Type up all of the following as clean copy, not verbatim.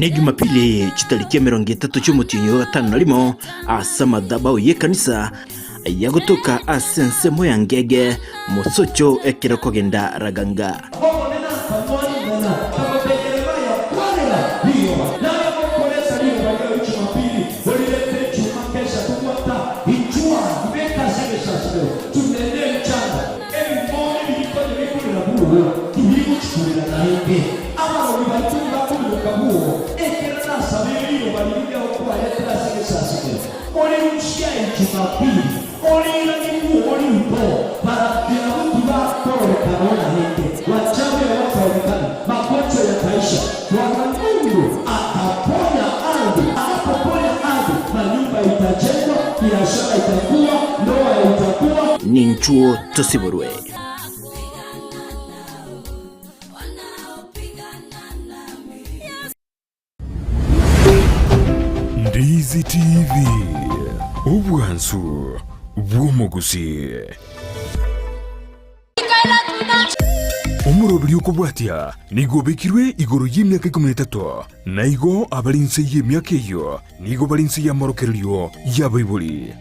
N'Ejumapili eye chitariki 30 chi'omotienyi o gatano na rimo ase amadhabau y'ekanisa ayagotoka ase ensemo ya Ngege, Mosocho ekero kogenda Raganga. Omonene akamoa ring'ana, akamotebia Yeremia, Kwanera riroba. Naye mokoreta riroba riao Jumapili, orirete echuma kesha tobwata inchwa, ribeke ase egesasimero, tunene enchanga. Ebimoa ebi bikonya bikorera bwoo, tibiri gochia korera naende. Abarogi baito tibakoiroka bwoo, ekero nasabeire riroba riria riao kwaretire ase egesasimero, orirusie aye Jumapili, oriiranie bwoo rito, barabwo abwo tibakororekana oo naende. Wachawi hawataonekana, magonjwa yataisha. Bwana Mungu ataponya ardhi, anapoponya ardhi, manyumba itajengwa, biashara itakuwa, ndoa itakuwa. Ninchuo tosiborwe. Ndizi TV, obwansu bw'omogusii. Omoroberi okobwatia nigo obekirwe igoro y'emiaka ikomi na etato, na igo abare inse y'emiaka eyio nigo bare inse y'amorokererio y'abaibori.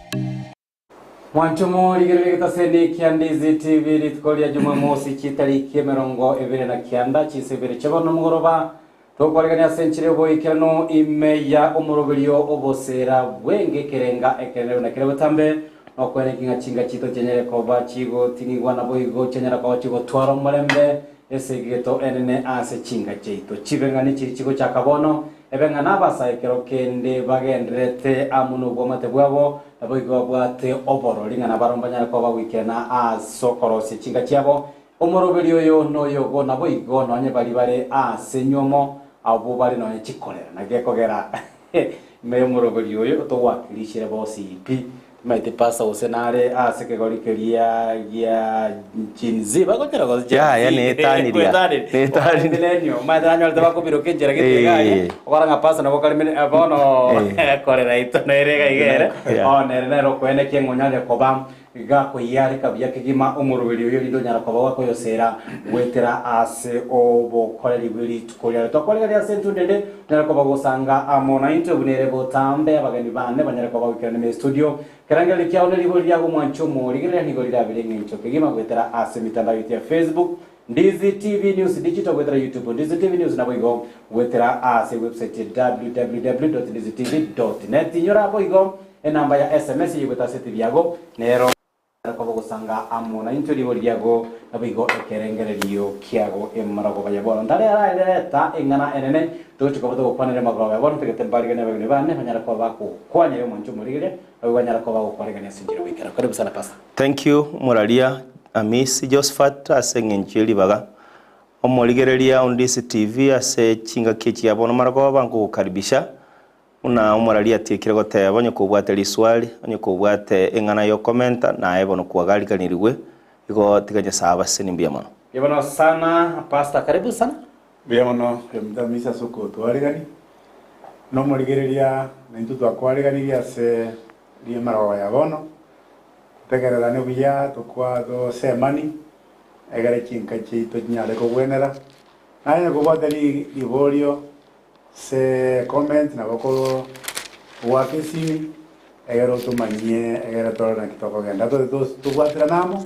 Mwanche morigererie egetaseni kia Ndizi TV rituko ria Jumamosi chitariki 29 chinsa ibere chia bono mogoroba. Tokwarigania ase enchera y'oboikeranu ime ya omoroberio oboseera bw'enga ekerenga ekenene buna kere botambe, nokweneki ng'a chinga chiito chianyare koba chigoting'igwa naboigo chianyara koba chigotwara omorembe ase egeto enene ase chinga chiaito. Chibe ng'a nechiri chigochaka bono, ebe ng'a nabasae ekero kende bagendererete amo nobwamate bwabo, Naboigo babwate oborori ng'a nabarabwo mbanyare koba bagoikerana ase okorosia chinka chiabo. Omoroberi oyo noyogo, naboigo nonye baria bare ase enywomo, abwo bare nonye chikorera. Naki gekogera ime y'omoroberi oyo togwakirishire bosi pi. Timaeti pastor gose nare ase ekegori keria gia Gen Z bagochera gose Gen Z? Yaya, netaniria. Netaniria. Millennial. Omanyete nanyorete bakobiroka enchera gete iga aria. Eh. Okora ng'a pastor nabo kare mine bono Eh. korera ito nere iga iga ere. Yeah. Bono nere nere okoenekia ng'a onyare koba gakoyiareka buya kegima omoroberi oyo erinde onyare koba gakoyosera goetera ase obokoreri bwe rituko riare. Tokorigereria ase entunde ende onyare koba gosanga amo naintwe buna ere botambe abageni bane banyare koba goikerana ime estudio. Ekerengererio kiao neribori riago omwanche omorigereria nigo rirabere eng'encho kegima goetera ase emitandao yaito ya Facebook, Ndizi TV News Digital goetera YouTube, Ndizi TV News naboigo goetera ase ewebsite ya www.ndizitv.net. Inyora boigo enamba ya SMS eye goeta ase etibi yago nero koba ogosanga amo naintwe ribori riago naboigo ekerengererio kiago emaragoba ya bono. Ntare arareta eng'ana enene togochia koba togokwanera emagoroba ya bono togete mbariganie abageni bane banyare koba bagokwania aye omwanche omorigereria Abwo banyara koba gokwaregania ase enchera goikera. Karibu sana Pastor. Thank you Moraria Amisi Josephat ase eng'encho ye ribaga. Omorigereria o Ndisi TV ase chingaki echi chia bono marogoba nkogokaribisha buna omoraria atiekire goteba onye kobwate riswali, onye kobwate eng'ana yokomenta naye bono kwagariganirigwe igo tiga Nyasae abasesenie mbuya mono. Mbuya mono sana Pastor karibu sana. Mbuya mono Omonto Amisi ase okotwaregania, na omorigereria naintwe twakwareganirie ase ri'emarogoba ya bono, totegererane buya tokwa tosemani, egere chinka chiaito chinyare kogwenera. Naye onye kobwate riborio ase comment nabo ogoaka esimi egere otomanyie egere torore naki tokogenda. Tobwaterane amo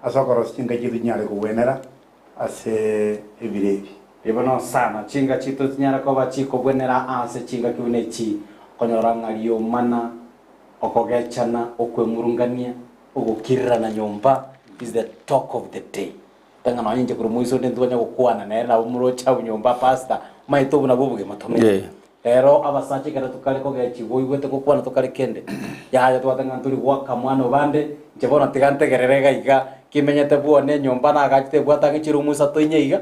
ase okorosia chinka chiaito chinyare kogwenera. Ase ebiro ebi. Ribono sana, chinga chiaito tinyara koba chikobwenera aase chingaki buna echi, okonyora ng'a riomana, okogechana, okwemurungania, ogokirirana nyomba is the talk of the day. Tanga nonya inche korwa moiso onde ntibanya gokwana nere nabo moroche abwo nyomba pastor, omanyete obwo nabwo obogima tomanyete. Rero abasacha ekero tokare kogechigwa oigwete gokwana tokare kende, yaya twateba ng'a ntori goaka mwana obande, inche bono tiga ntegerere iga iga, kimenyete bwone enyomba nagachete ebwate ang'e chirumu isato inye iga,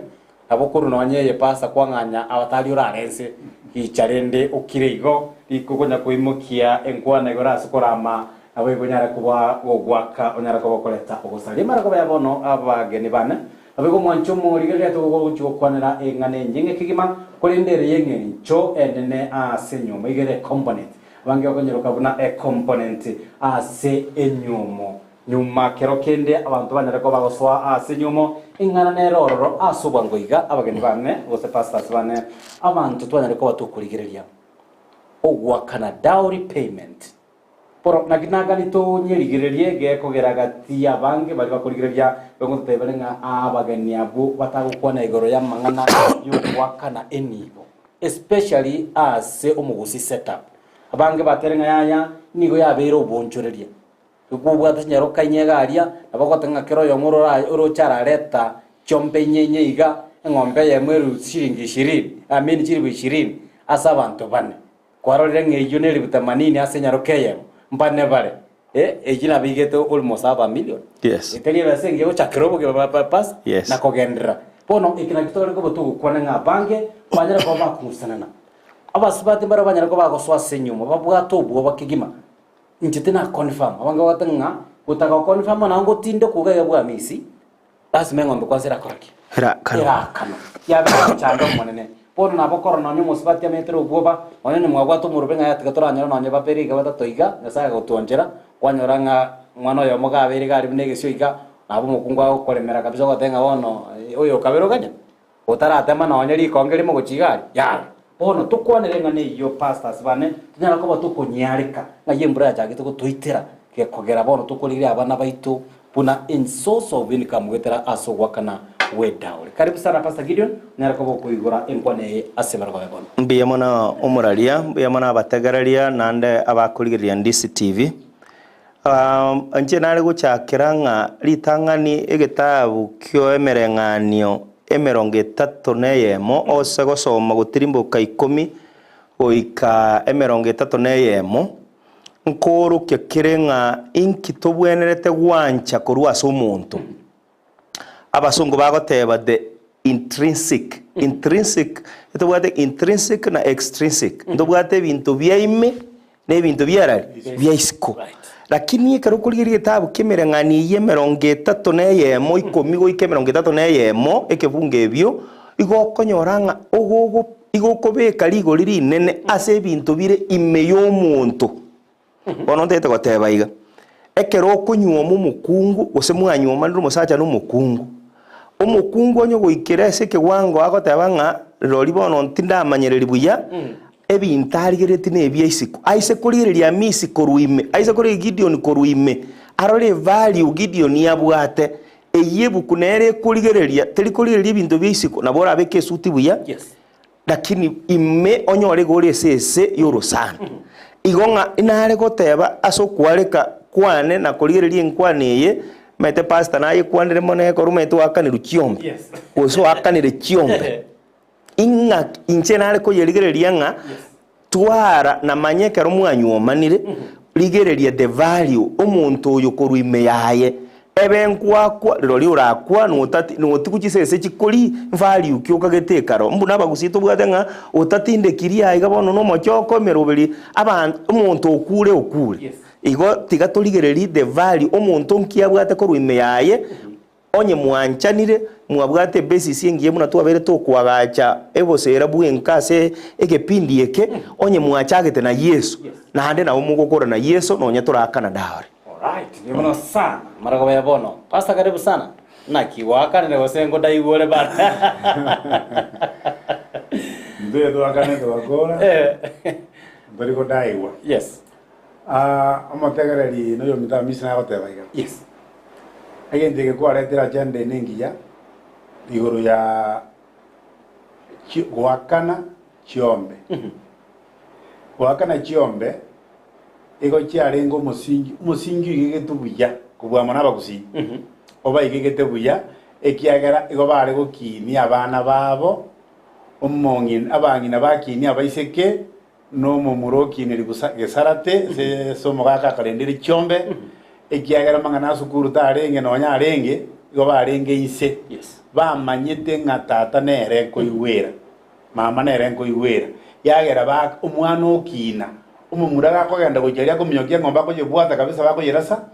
nabo korwa nonye eye pastor kwang'anya abatari orare nse, gicha rende okire igo, riko okonya koimokia enkwana igoro ase korama, naboigo onyare koba gogoaka onyare koba okoreta ogosaria. Amarogoba ya bono abageni bane, Naboigo omwanche omorigereria togogochia gokwanera eng'ana enyeng'e kegima, korende ere y'eng'encho enene ase enyiomo. Iga ere ecomponent. Abange bakonyeroka buna ecomponent ase enyiomo. Nyuma kero kende abanto banyare koba bagosoa ase enyiomo, Eng'ana nere ororo ase obwango iga, abageni bane, gose pastors bane, abanto twanyare koba tokorigereria ogoakana dowry payment. Bono naki nagani tonyerigererie gekogera gati y'abange baria bakorigereria begototebere ng'a abageni abwo batagokwana igoro y'amang'ana y'ogoakana enibo, especially ase omogusii setup. Abange batere ng'a yaya nigo yabeire obonchoreria. Ekobwate chinyaroka inye iga aria, nabo ogoteba ng'a kera oyomo orora oroche arareta chiombe inye inye iga, eng'ombe eyemo eru shilingi ishirini, I mean chilifu ishirini, ase abanto bane. Kwarorire ng'a eyio neribu themanini ase enyaroka eyemo, mbane bare, eh, eyio nabo igete almost half a million. Yes. Etari ebesa engiya gochakera obogima bwa pa pasa, Yes. na kogenderera. Bono eke nakio tore koba togokwana ng'a abange banyare koba bakong'usanana. Abasubati mbare banyare koba bagosoa ase enyiomo, babwate obwoba kegima. Inche tina confirm, abange bagoteba ng'a gotaka go confirm nabo ngotindekwa iga iga bw'Amisi, lasima eng'ombe kwanza erakora ki? Erakanwa. Erakanwa. Yabera omochando omonene. Bono nabo korora nonye omosubati ametere obwoba, nonye onye mwabwate omorobe ng'a yatiga toranyore nonye babere iga batato iga, Nyasaye agotwanchera, kwanyora ng'a omwana oyomo gabeire iga aria buna egesio iga, nabo omokungu agokoremera kabisa ogoteba ng'a bono oyo okabere oganya. Otaratema nonya rikonge rimo gochia iga aria, yaya. Bono tokwanere eng'ana eyio pastors bane, tonyara koba tokonyiareka ng'ai embura yachagete gotoitera gekogera bono tokorigereria abana baito buna in source of income goetera ase ogoakana gwe dowry. Karibu sana Pastor Gideon, onyare koba okoigora enkwana eye ase emerogo ya bono. Mbuya mono omoraria, mbuya mono abategereria naende abakorigereria Ndisi TV. Inche nare gochakera ng'a ritang'ani egetabu ki'emereng'anio emerongo etato na eyemo, ose gosoma gotirimboka ikomi goika emerongo etato na eyemo, nkoorokia kere ng'a inki tobwenerete gwancha korwa ase omonto. Abasongo bagoteba the intrinsic, intrinsic, ntobwate intrinsic na extrinsic, ntobwate ebinto bia ime na ebinto biarari bia isiko. Lakini ekero okorigereria egetabu kia emereng'anio eyio emerongo etato na eyemo ikomi goika emerongo etato na eyemo ekebungo ebio, igo okonyora ng'a ogogo igo okobeka rigori rinene ase ebinto bire ime ya omonto. Bono ntagete goteba iga, ekero okonyuoma omokungu, gose mwanyuomanire omosacha na omokungu, omokungu onye goikera ase ekewango agoteba ng'a rirorio bono tindamanyereri buya, ebinto arigereretie na ebia isiko, aise korigereria Hamisi korwa ime, aise korigereria Gideon korwa ime, arore evalue Gideon abwate, eyio ebuku nere ekorigereria, teri korigereria ebinto bia isiko, nabo orabeke esuti buya. Lakini ime onyore iga ore esese y'orosana. Igo ng'a inare goteba ase okwareka kwane na korigereria enkwana eye, omanyete pastor nayekwanire mono ekero omanyete oakanirwe chiombe, gose oakanire chiombe, ing'a inche nare koyerigereria ng'a twara namanya ekero mwanywomanire, rigereria the value omonto oyo korwa ime yaye. Ebe nkwakwa, rirorio orakwa, notati notigwe chisese chikori value ki okagete ekaro. Mbuna abagusii tobwate ng'a otatindekiri aiga bono na omochoko emeroberi aban omonto okure okure. Yes. Igo tiga torigererie the value omonto nki abwate korwa ime yaye, onye mwanchanire, mwabwate ebasis engiya buna twabeire tokoagacha ebosera bwenka ase egepindi eke, onye mwachagete na Yeso, Yes. naende nabo mogokora na Yeso nonye torakana dowry. Alright, mbuya mono sana. Amaragoba ya bono. Pastor karibu sana. Naki gwakanire gose ngodaigwe ore bana. Intwe twakane togakora, Eh. ntori kodaigwa. Yes. Ah, omotegereri na oyominto Hamisi nagoteba iga. Yes. Egento eke kwaretire agenda ene engiya igoro ya chi goakana chiombe. Goakana chiombe Igo chiarenge omosingi, omosingi oigegete buya kobua mono abagusii, obaigegete buya, ekiagera igo bare gokiinia abana babo, omong'ina abang'ina bakiinie abaiseke, na omomura okiineria bosa gesarate ase ase omogaka akarendire chiombe, ekiagera amang'ana a sukuru tarenge nonya arenge, igo barenge inse, Yes. bamanyete ng'a tata nere nkoigwera. Mama nere nkoigwera, yagera ba omwana okiina, omomura gakogenda gochia aria akominyokia eng'ombe akoyebwata kabisa bakoyerasa,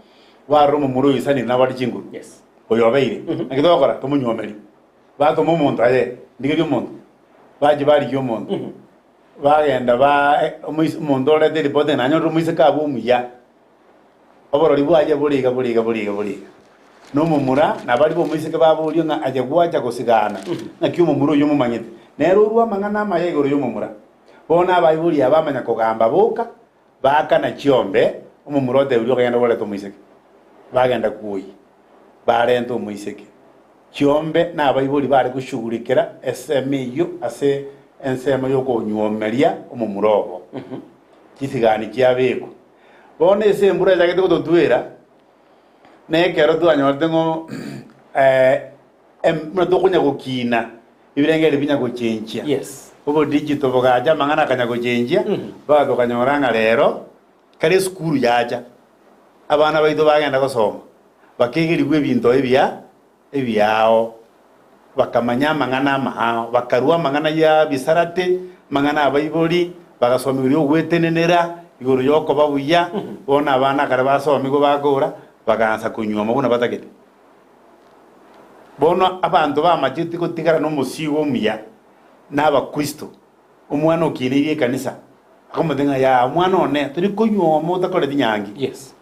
barora omomura oyo oisanire nabwate chinguru, Yes. oyo obeire. Naki togokora? Tomonyuomerie. Batoma omonto aye, ndigerie omonto. Bachia barigia omonto, bagenda ba omois omonto oreta eripoti ng'a nanyorire omoiseke abwo omuya, oborori bwaye bore iga bore iga bore iga bore iga. Na omomura na baria b'omoiseke baborio ng'a aye gwacha gosigana, naki omomura oyio omomanyete? Nere orue amang'ana amaya igoro y'omomura. Bono abaibori aba bamanya kogamba boka, baakana chiombe, omomura otebirie okagenda koreta omoiseke. Bagenda kwoyia, barenta omoiseke. Chiombe na abaibori bare goshughulikera esemo eyio ase ensemo y'okonyuomeria omomura obo. Chisigani chiabekwa. Bono ase embura echagete gototwera, na ekero twanyorete ng'o buna tokonya gokina, ebirengererio binya gochenchia. Yes. Obodigital bogacha amang'ana akanya gochenchia, mpaka tokanyora ng'a rero, kare esukuru yacha, abana baito bagenda gosoma, bakegerigwa ebinto ebia ebiao, bakamanya amang'ana amaao, bakarua amang'ana ya bisarate, amang'ana 'abaibori, bagasomigwa igoro y'ogwetenenera, igoro y'okoba buya, bono abana ekero basomigwe bakora, bagaansa konyuoma buna batagete. Bono abanto bamacheti gotigara nomosigo omuya na abakristo, omwana okineirie ekanisa, akomotebia ng'a yaa omwana one tori konyuoma otakoreti nyangi. Yes.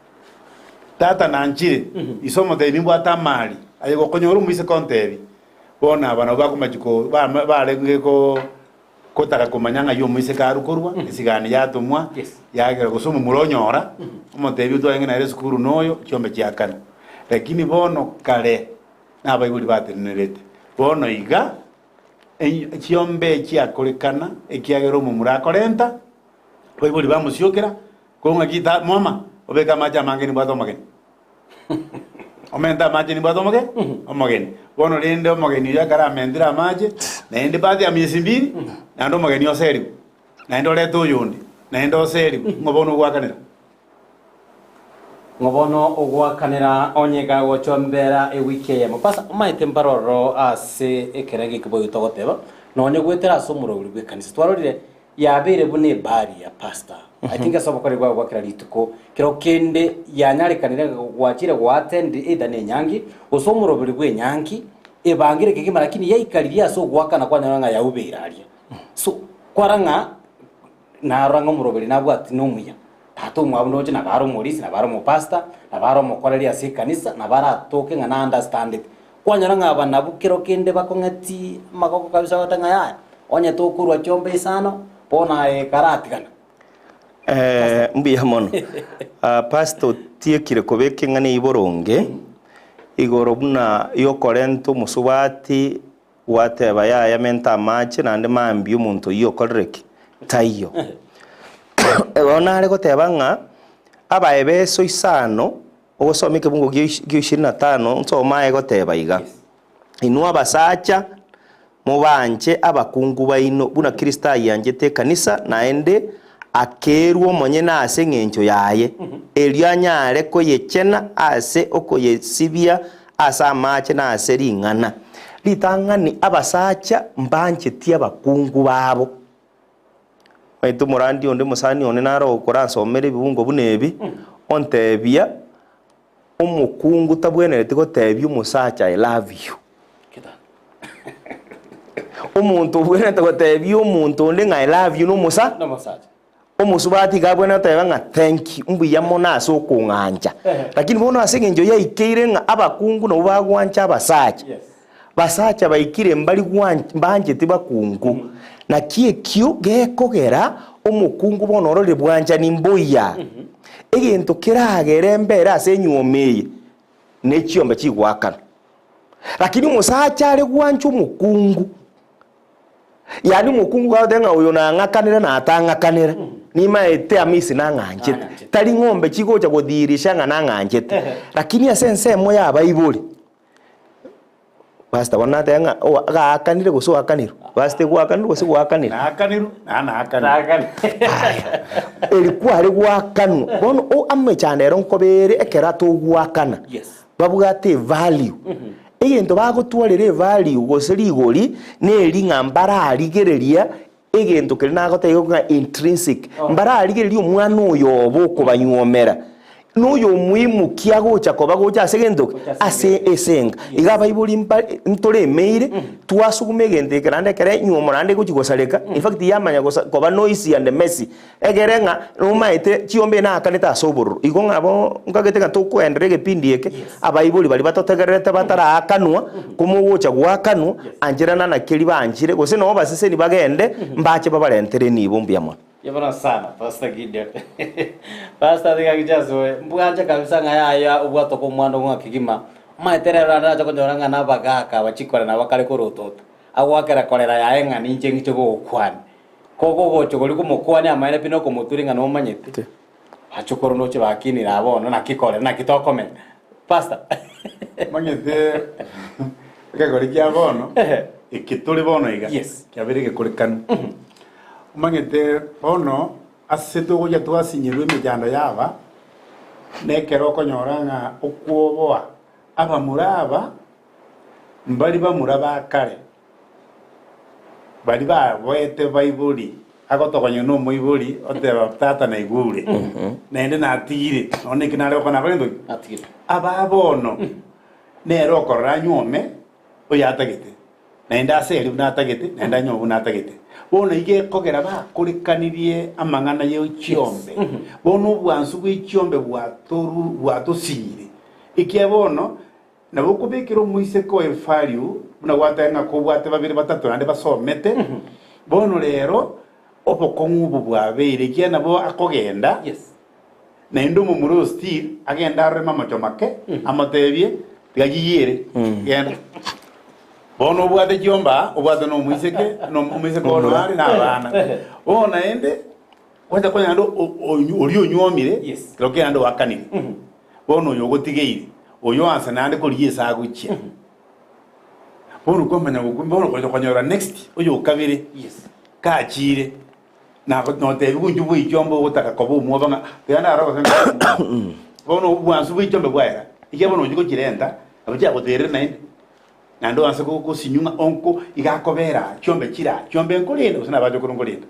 Tata nanchire, ise omotebi nimbwate amari, aye gokonyora omoiseke ontebi. Bono aba nabwo bakomachia ko bama barenge ko kotaka komanya ng'ai omoiseke arwe korwa, esigani yatomwa, Yes. yagera gose omomura onyora, omotebi otwarenge nere esukuru noyo, chiombe chiakanwa. Lakini bono kare, nabaibori batenenerete. Bono iga, enyi chiombe chiakorekana, ekiagera omomura akorenta, abaibori bamosiokera, Korwa ng'aki ta mama, obeke amache amange nimbwate omogeni. Omente amache nimbwate omoge omogeni. Bono rende omogeni oyio ekero amentire amache, naende baada ya miezi mbiri, naende omogeni oserigwe, naende orete oyonde, naende oserigwe, ng'o bono ogwakanera? Ng'o bono ogwakanera onye gagochombera ewiki eyemo? Pastor, omanyete mbare ororo ase ekerengo eke boigo togoteba, nonye goetera ase omoroberi bw'ekanisa. Twarorire Yabeire buna ebarrier, pastor. I think ase obokori bwao bwa kera rituko, kero kende yanyarekanire ng'a gwachire goattend either ne enyangi, gose omoroberi bwa enyangi, ebangire kegima lakini yaikaririe ase ogoakana kwanyora ng'a yaubeire aria. So, kwara ng'a narora ng'a omoroberi nabwati nomuya, tata omwabo ndoche nabo are omorisia, nabo are omopastor, nabo are omokoreri ase ekanisa, nabo aratoke ng'a na understandete. Kwanyora ng'a aba nabwo kero kende bakong'eti amagoko kabisa bagoteba ng'a yaya, onye tokorua chiombe isano, bono aye karatigana. Eh, mbuya mono. Ah, pastor otiekire kobeka eng'ana eyio boronge, igoro buna yokorenta omosubati gwateba yaya menta amache naende mambia omonto oyio okorire ki? Taiyo. Bono nare goteba ng'a abaebeso isano Ogosoma ekebungo gia ishirini na tano nsome aye goteba iga, Inwe abasacha, mobanche abakungu baino, buna Kristo ayianchete ekanisa, naende akerua omonyene ase engencho yaye, erio anyare koyechena ase okoyesibia ase amache na ase ring'ana. Ritang'ani abasacha mbancheti abakungu babo. Omanyete omorandi onde omosani one nare okoransomera ebibungo buna ebi, ontebia, omokungu tabwenereti gotebia omosacha I love you. Omonto obwenerete gotebia omonto onde ng'a I love you na omosa omosubati iga abwenerete goteba ng'a thank you, mbuya mono ase okong'ancha. Lakini bono ase eng'encho yaikeire ng'a abakungu nabwo bagwancha abasacha. Basacha baikire mbari mbancheti bakungu, naki ekio gekogera omokungu bono ororire bwanchani mbuya. Egento keragere mbere ase enyuomo eye ne chiombe chigoakana. Lakini omosacha are gwancha omokungu, yaani omokungu gagoteba ng'a oyo nang'akanera natang'akanera, nimaete amisi nang'anchete, tari ng'ombe chigocha godhihirisha ng'a nang'anchete. Lakini ase ensemo ya abaibori. Pastor bono nateba ng'a oa gaakanire gose oakanirwe? Pastor gwakanirwe gose gwakanire? Naakanirwe, na naakanirwe. Aya, eri kware gwakanwa, bono o amechando ero nkobere ekero atogwakana, Yes. babwate evalue. Egento bagotwarera evalue gose rigori, neri ng'a mbararigereria egento keria nagotebia ng'a intrinsic, mbararigereria omwana oyo obo okobanyuomera. Noyomoimokia agocha koba gocha ase gento ki? Ase esenga. Iga abaibori mba ntoremeire, twasuguma egento eke naende ekere enywomo naende egochi gosareka, in fact yamanya gosa koba noisy and messy, egere ng'a nomaete chiombe naakanete ase obororo. Igo ng'a bo nkagete ng'a tokoenderea egepindi eke, abaibori baria batotegererete bataraakanwa, komogocha goakanwa, ancherana naki keria baanchire, gose nabo baseseni bagende, mbache babarentere enibo mbuya mono. Yabona sana Pastor Gideon. Pastor tiga gichasoe. Mbwanche kabisa ng'a yaya obwate oko omwando ng'a kegima. Omanyete rero naende nacha konyora ng'a nabagaka abachikore nabo kare korotota. Agoakera korera yaye ng'a ninche ng'iche gogokwania. Kogogocha koria komokwania amaene pi nokomoturia ng'a nomanyete. Bachokoro noche bakinire aa bono naki korera naki tokomenya. Pastor. Omanyete ekegori kia bono eke tore bono iga Yes. kiabeire egekorekanu. Omanyete bono ase togocha twasinyerwa emechando yaba, nekero okonyora ng'a okwoboa abamura aba mbari bamura ba kare, baria baboete baibori, agotokonywa na omoibori oteba tata naigure, naende natigire, nonya neki nare gokora nakore ntoki? Natigire. Aba bono nere okorora anyuome oyatagete. Naende ase erio buna atagete, naende anyore buna atagete. Bono iga ekogera bakorekanirie amang'ana ye chiombe. Bono obwansu bwe chiombe bwatoru bwatosinyire. Ekiagera bono nabo okobekera omoiseke oye value buna gwateba ng'a kobwate babere batato naende basomete, bono rero obokong'u obo bwabeire ekiagera nabo akogenda Naende omomura o still agende arore mamocho make, amotebie, Tiga chiyiere, genda. Bono obwate chiomba aa, obwate na omoiseke, na omoiseke ono are na abana. Bono naende, gwacha konya naende o- o- oria onyuomire, Yes. kero kende naende oakanire. Bono oyo ogotigeire, oyo oansa naende korigia ase agochia. Bono kwamanya gokwa, bono gocha konyora next, oyo okabere, Yes. kachire. Notebigwe inchuo bw'echiombe ogotaka koba omwoba ng'a tiga ndare gose ng'a bono obwansu bw'echiombe bwaera, ekiagera bono ochia gochirenta, nabo chiagoterire naende, naende oanse gosinywa ng'a onko iga akobera aa, chiombe chire aa, chiombe nkorenda gose nabachokoro nkorenda.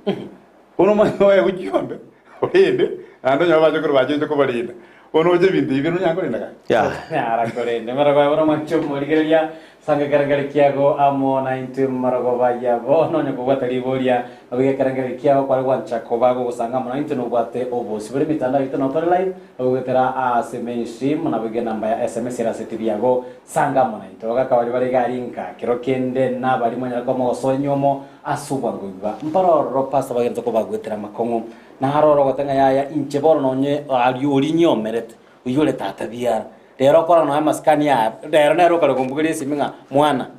Bono omanye oegwe chiombe, orende, naende onyore abachokoro bachete kobarenda. Bono oche ebinto ebi bire nonyare korenda gaki? Nyara korende marogoba bono mwanche omorigereria Sanga ekerengererio kiago amo naintwe marogoba ya bono, onye kobwata riboria, nabo ekerengererio kiago kware gwancha koba gogosanga amo naintwe nobwate obosibore emetandao yaito nabo tore live, nabo goetera ase mainstream, nabo iga enamba ya sms ere ase TV yago, sanga amo naintwe. Abagaka baria bare iga aria nka kero kende nabari mwanyare koba mogosoa enywomo ase obwango iga. Mpare ororo pastor bagenderete kobagoetera amakong'u, naro oro ogote ng'a yaya inche bono nonye aria oria nyomerete, oyio ore tata biara. Rero okora nonya amasikani aya, rero nere okare kombugeria esimi ng'a mwana,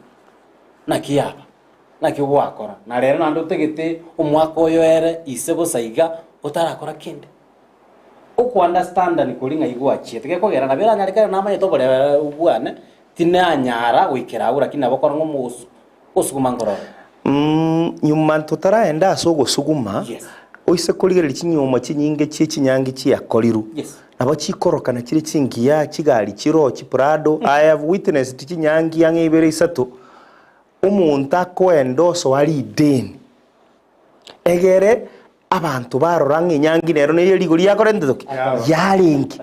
naki aba? Naki gwakora? Na rero naende otagete omwaka oyo ere ise bosa iga, otarakora kende. Okounderstandani koria ng'ai gwachiete, gekogera nabo eranyare kare namanyete oborere bwane, tinanyara goikera abwo lakini nabo okora ng'a omogosu. Gosuguma nkororo. Nyuma totaraenda ase ogosuguma, Yes. oise korigereria chinyuomo chinyinge chie chinyangi chiakorirwe, Yes. nabo chikorokana chire chingiya, chigari chiroo, chiprado, I have witnessed chinyangi ang'e ibere isato, omonto akoenda osoa rideni, egere Abanto barora ng'a enyangi nero neye rigori yakorentete ki? Yarenge.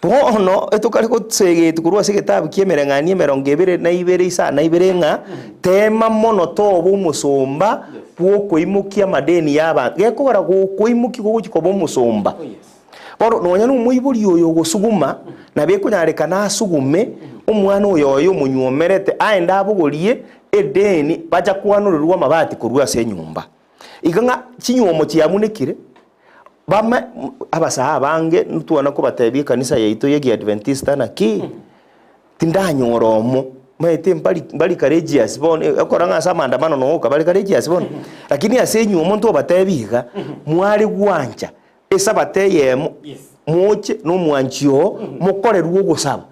Bono etokare gosegetwa korwa ase egetabu ki'emereng'anio emerongo ebere na ibere isano na ibere ng'a teema mono tobe omosomba bw'okoimokia amadeni y'abanto. Gekogera gokoimokia gogochia koba omosomba. Bono nonya na omoibori oyo ogosuguma, nabo ekonyarekana asugume omwana oyo oye omonywomerete aende abogorie edeni bacha kwanorerwa amabati korwa ase enyomba. Iga ng'a chinywomo chiamunekire, bame abasae abange ntwana kobatebia ekanisa yaito ya ekiadventista naki, tindanyora omo, omanyete mbari mbari courageous bono ekero ng'a ase amaandamano nogoka bare courageous bono, lakini ase enywomo ntobatebi iga, mware gwancha esabato eyemo, moche na omwanchi oo, mokorerwe ogosaba.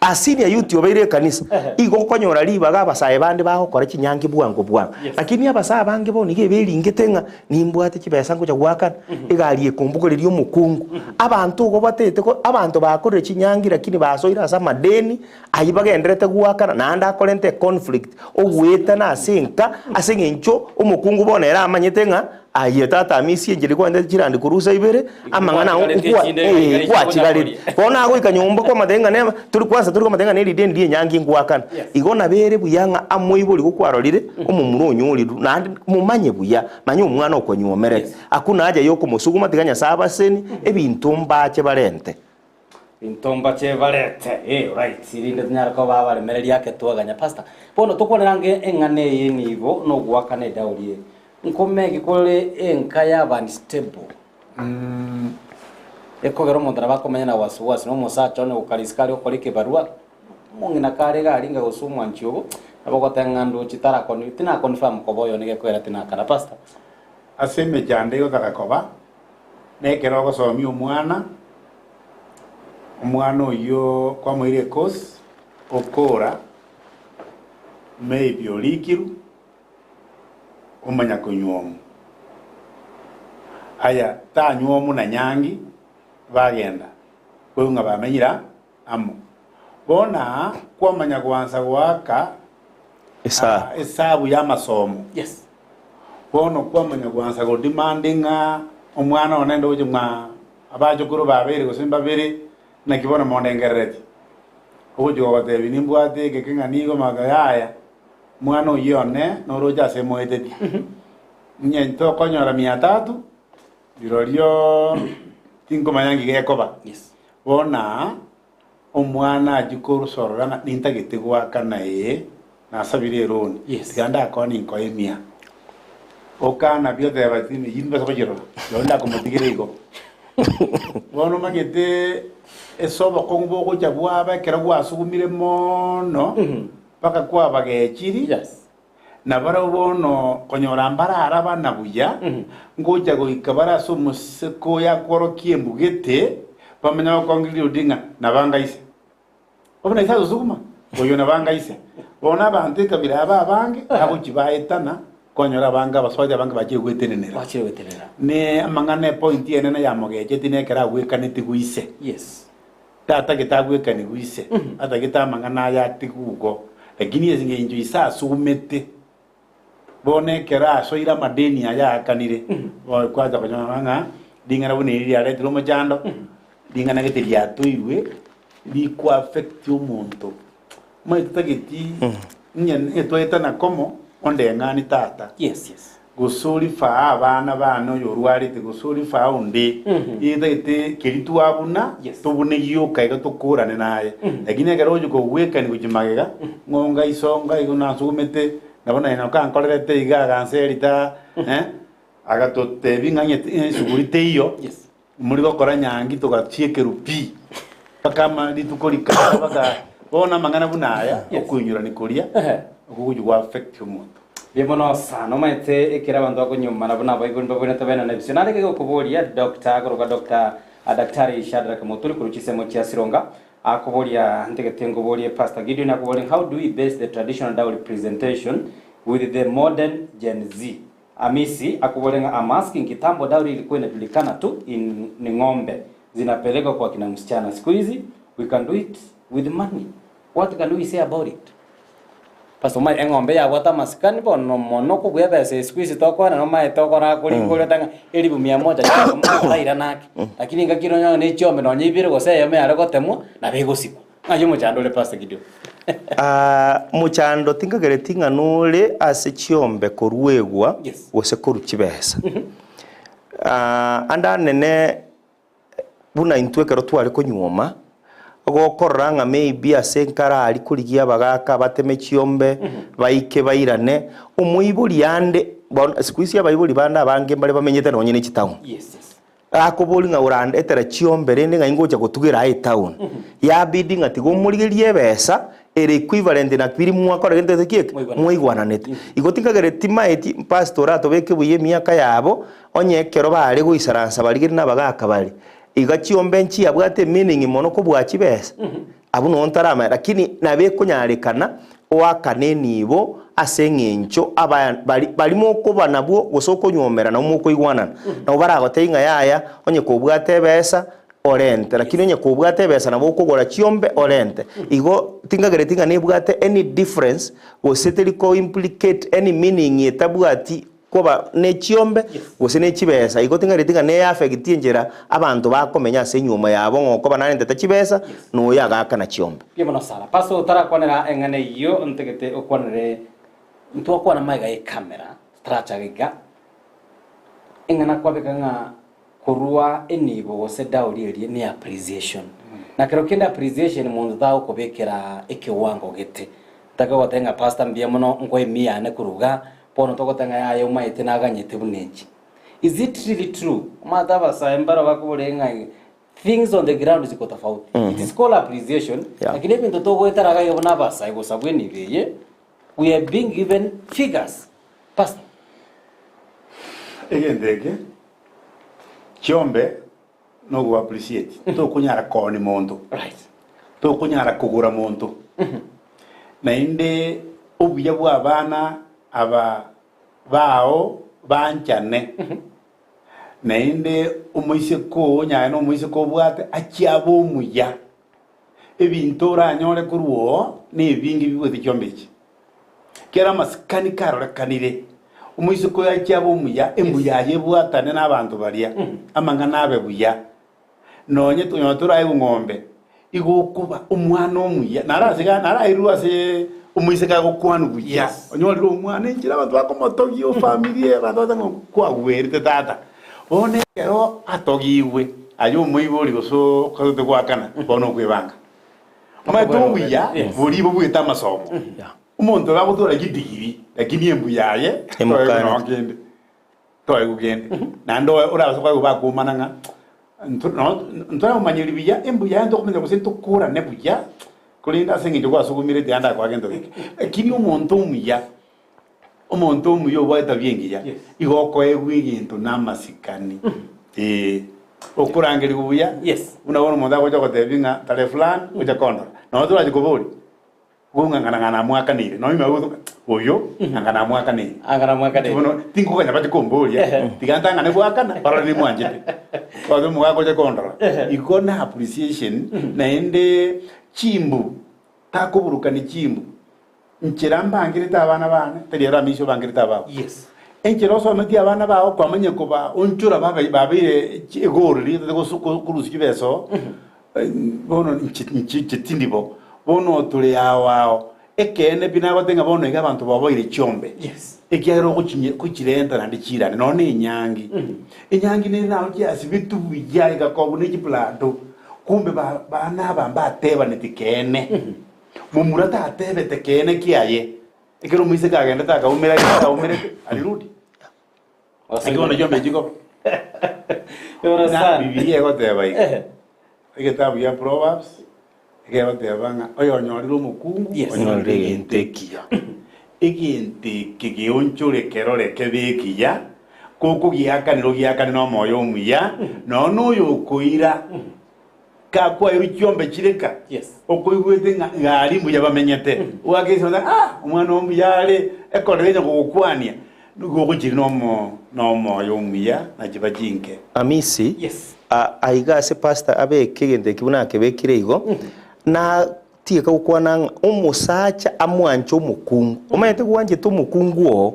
Ase Ayuti obeire ekanisa, igo okonyora ribaga abasae bande bagokora chinyangi bwango bwango. Lakini abasae abange bono iga eberingete ng'a nimbwate chibesa ngocha goakana, egari ekombogoreria omokungu. Abanto igo batete ko abanto bakorire chinyangi lakini basoire ase amadeni, ayio bagendererete goakana naende akorenta econflict, ogoetana ase enka ase eng'encho omokungu bono ere amanyete ng'a. Aye tata Amisi enchera kwarentete chirandi korwa usa ibere, amang'ana ao Kwachigarete nkwa echinde iga eh, iga kwachigarete. ichikonya Bono agoika nyomba kwamotebia ng'a neba tori kwansa tori komotebia ng'a ne rideni ria enyangi ngoakana. Yes. Igo nabo ere buya ng'a amoibori gokwarorire, omomura onyorirwe, naende momanye buya, manya omwana okonywomerete. Yes. Hakuna haja ya okomosuguma tiga Nyasaye abasenie, ebinto mbache barente. Binto mbache barete. Eh, right. Rinde tonyare koba abaremereria ake twaganya. Pastor, bono tokwanera ange eng'ana eye nigo nogoakana edauri eye. Nkomeki kore enka yaba unstable. Ekogera omonto nabo akomenya na wasiwasi na omosacha one gokara isiko aria okora ekebarua, omong'ina kare iga aria inga gose omwanchi obo, nabo ogoteba ng'a ndoche tarakoni tinaconfirm koba oyo nigo ekogera tinakana. Pastor. Ase emechando egotaka koba, Nekero ogosomia omwana, omwana oyio kwamoire ecourse, okora, maybe orikirwe, omanya konyuomwa. Aya, tanyuomwa na nyangi, bagenda, koigwa ng'a bamenyire amo. Bono aa, kwamanya goansa goaka Esabu. esabu y'amasomo. Yes. Bono kwamanya gwansa go demand ng'a omwana one ndoche ng'a abachokoro babeire gose mbabere, naki bono mondengereretie? Ogochia gogotebia nimbwate egeke ng'a nigo maga yaya, mwana oyio one noroche ase emoetetie. Onye tokonyora mia tatu, rirorio tinkomanya nki gekoba. Yes. Bono aa, Omwana achie korusorora ng'a nintagete goakana ee, nasabire eroni, Yes. tiga ndakoa ninkoe emia. Okana pi oteba tindi eyio nimbasa gochirora, rirorio ndakomotigera igo. Bono omanyete ase obokong'u bogocha bwaba ekero gwasugumire mono, mpaka kwabagechiri, Yes. Na barabwo bono konyora mbararabana buya, ngocha goika bare ase omoseke oyo akworokia embugete, bamanye gokongereria onde ng'a nabanga ise. Obe na ise asosuguma, oyo nabanga ise. Bono abanto ekabira aba abange bagochia baetana, kwanyora abange abaswahili abange bachire gwetenenera. Bachire gwetenenera. Ne amang'ana epointi enene yamogecheti nekero agwekaneti ise. Yes. Tatagete agwekanigwe ise, atagete amang'ana aya atigwe igo. Lakini ase engencho ise asumete, bono ekero asoire amadeni aya aakanire, bono kwacha konyora ng'a ring'ana buna eri riaretire omochando, ring'ana gete riatoirwe, rikoaffect omonto. Omanyete totageti onye twaetana komo, ondeng'ani tata. Yes, yes. Gose orifaa abana bane oyorwarete, gose orifaa onde, etagete keria twabuna, Yes. tobune gioka iga tokorane naye. Lakini ekero ogochia kogwekania gochia magega, ng'a onga iso onga igo nasugumete, nabo naye nokankorerete iga aganseria ta eh, agatotebia ng'a onye esuguri teiyo, Yes. Mori gokora nyangi togachiekerwa pi, mpaka ama rituko rikaba mpaka bono amang'ana buna aya, Yes. okoinyorani koria, Ehe. okwo gochia go affect omonto. Mbuya mono sana omanyete ekero abanto bakonyomana buna abaibori mbabwenerete baenane ebisio. Naende gegokoboria Doctor akorokwa Doctor Daktari Shadrack Muturi korwa chisemo chia Sironga akoboria ntagete nkoborie Pastor Gideon akoboria how do we base the traditional dowry presentation with the modern Gen Z? Amisi akobore ng'a I'm asking kitambo dowry ilikuwa inajulikana tu in ni ng'ombe zinapelekwa kwa kina msichana siku hizi we can do it with money what can we say about it? Pastor omae eng'ombe yabwate amasikani bono mono kobua ebesa eye siku hizi tokwana omaete okora korikori oteba ng'a elifu mia moja tairana ake lakini engaki ere onyore ne chiombe nonye ibere gose eyemo yare gotemwa nabo egosikwa. Ng'ai omochando ore Pastor Gideon? Mochando tinkagereti ng'a nore ase chiombe koruegwa Yes. gose korwa chibesa. Ande anene buna intwe ekero tware konyuoma, gokorora ng'a maybe ase nkare aria korigia abagaka bateme chiombe, baike bairane, omoibori ande bono siku hizi abaibori bande abange mbare bamenyete nonye ne chitown. Yes, yes. Akoboria ng'a orandetera chiombe rende ng'ai ngocha gotugera aye etown. Yabidi ng'a tiga omorigerie ebesa ere equivalent na biria mwakora gento gete ki eke? Mwaigwananete. Igo tinkagereti timaeti pastor oratobeke buya emiaka yabo, onye ekero bare goisaransa barigerie na abagaka bare, iga chiombe nchiabwate emeaning mono kobua chibesa? Abwo noo ntaramanya lakini nabo ekonyarekana oakane enibo ase eng'encho aba bari bari mokoba nabwo gose okonyuomera nabo mokoigwanana. Nabo baragotebie ng'a yaya onye kobwate ebesa orente lakini onye kobwate ebesa nabo okogora chiombe orente. Igo tinkagereti ng'a nebwate any difference gose teri ko implicate any meaning etabwati. koba ne chiombe gose ne chibesa igo ting'areti ng'a ne affect enchera abanto bakomenya ase enyuomo yabo ng'a okoba narentete chibesa na oyo agaakana chiombe. Mbuya mono sana. Pastor otarakwanera eng'ana eyio ntagete okwanere ntwakwana magega ye camera totarachaga iga eng'ana kwabeka ng'a korwa enibo gose dowry eria ne appreciation na kero kende appreciation monto tagokobekera ekewango gete ntake goteba ng'a pastor mbuya mono nkoe emia yane korwa igaa Bono togoteba ng'a yaya omaete naganyete buna echi. Is it really true? Omanyete abasae mbaro bakobora ng'a things on the ground ziko tofauti. It is called appreciation, lakini ebinto togoetera iga iga buna abasae gosabwa enibo eye, we are being given figures. Pastor. Egento eke, chiombe nogo appreciate, tokonyara koonia monto, Right. tokonyara kogora monto. Naende obuya bwa abana aba bao banchane, naende omoiseke oo onye aye nomoiseke obwate achie abe omuya. Ebinto oranyore korwa oo nebinge bibwate chiombe echi. Kera amasikani karorekanire, omoiseke oyo achie abe omuya, embuya yaye ebwatane nabanto baria, amang'ana abe buya. Nonye onye toraegwe ng'ombe, igo okoba omwana omuya. Naro ase iga narairwe ase omoiseke agokwanwa buya, Yes. onyorire omwana enchera abanto bakomotogia ofamiri eye abanto bagoteba ng'a kwagwerete tata. Bono ekero atogigwe, aye omoibori gose okagete goakana, bono okwebanga. Omanyete obuya Yes. boria bobwete amasomo. Omonto oyo agotwara chidigiri, lakini embuya yaye Emokane. toegwe nonye kende. Toegwe kende. Naende oe orabase koegwa bakoumana ng'a nto no ntoramomanyeri buya, embuya yaye ntokomanya gose ntokorane buya, korende ase eng'encho gwasugumirete yande akoa gento geke. Lakini omonto omuya, omonto omuya obwate etabia engiya, Yes. igo okoegwa egento na amasikani, eh. Okorangerigwa buya, Yes. buna bono omonto agocha gotebia ng'a tarehe fulani, gocha kondora. Nonye torachi koboria. Ng'a ng'a namwakaneire, nonya ime agotwa oyo ng'a namwakaneire. Anga namwakaneire. Bono tinkoganya bache komboria, tiga ntang'ane goakana, barore nimwanchete. Gose omogaka oche kondora. Igo na appreciation, naende chimbu, takoburukani chimbu. Nchera mbangerete abana bane, tari ero amisio obangerete abao. Yes. Enchera osometie abana bao kwamanya kobaonchora babe babeire egoro riria otagete gosu korusia chibesa oo, Bono inche inche inche tindi bo, bono tore ao ao. Ekeene pi nagote ng'a bono iga abanto baboire chiombe, Yes. ekiagera ogochinya gochirenta naende chirane, nonya na enyangi. Enyangi nere naro chiasibetwe buya egakobwa ne chiplado, kumbe ba bana aba mbatebaneti keene. Momura tatebete keene kiaye, ekero omoiseke agendete akaumera akaumerete, alirudi. Naki bono chiombe chikoba? Buna Na Bibilia egoteba iga, egetabu gia Proverbs egegoteba ng'a oyonyorire omokungu Yes. onyorire egento ekiya. Egento eke geonchore kerore kebe ekiya, kokogiakanera ogiakane na omoyo omuya, nonya na oyokoira kakwairwe chiombe chireka, Yes. okoigwete ng'a gari mbuya bamenyete, ogoaka esemo ota ah omwana oo mbuya are, ekorera onye kogokwania, nigo ogochiri na omo na omoyo omuya na chiba chinke. Amisi, Yes. a- aiga ase pastor abeke egento eki buna akebekire igo, na tiga gokwana ng'a omosacha amwanche omokungu. Omanyete gwanchete omokungu oo,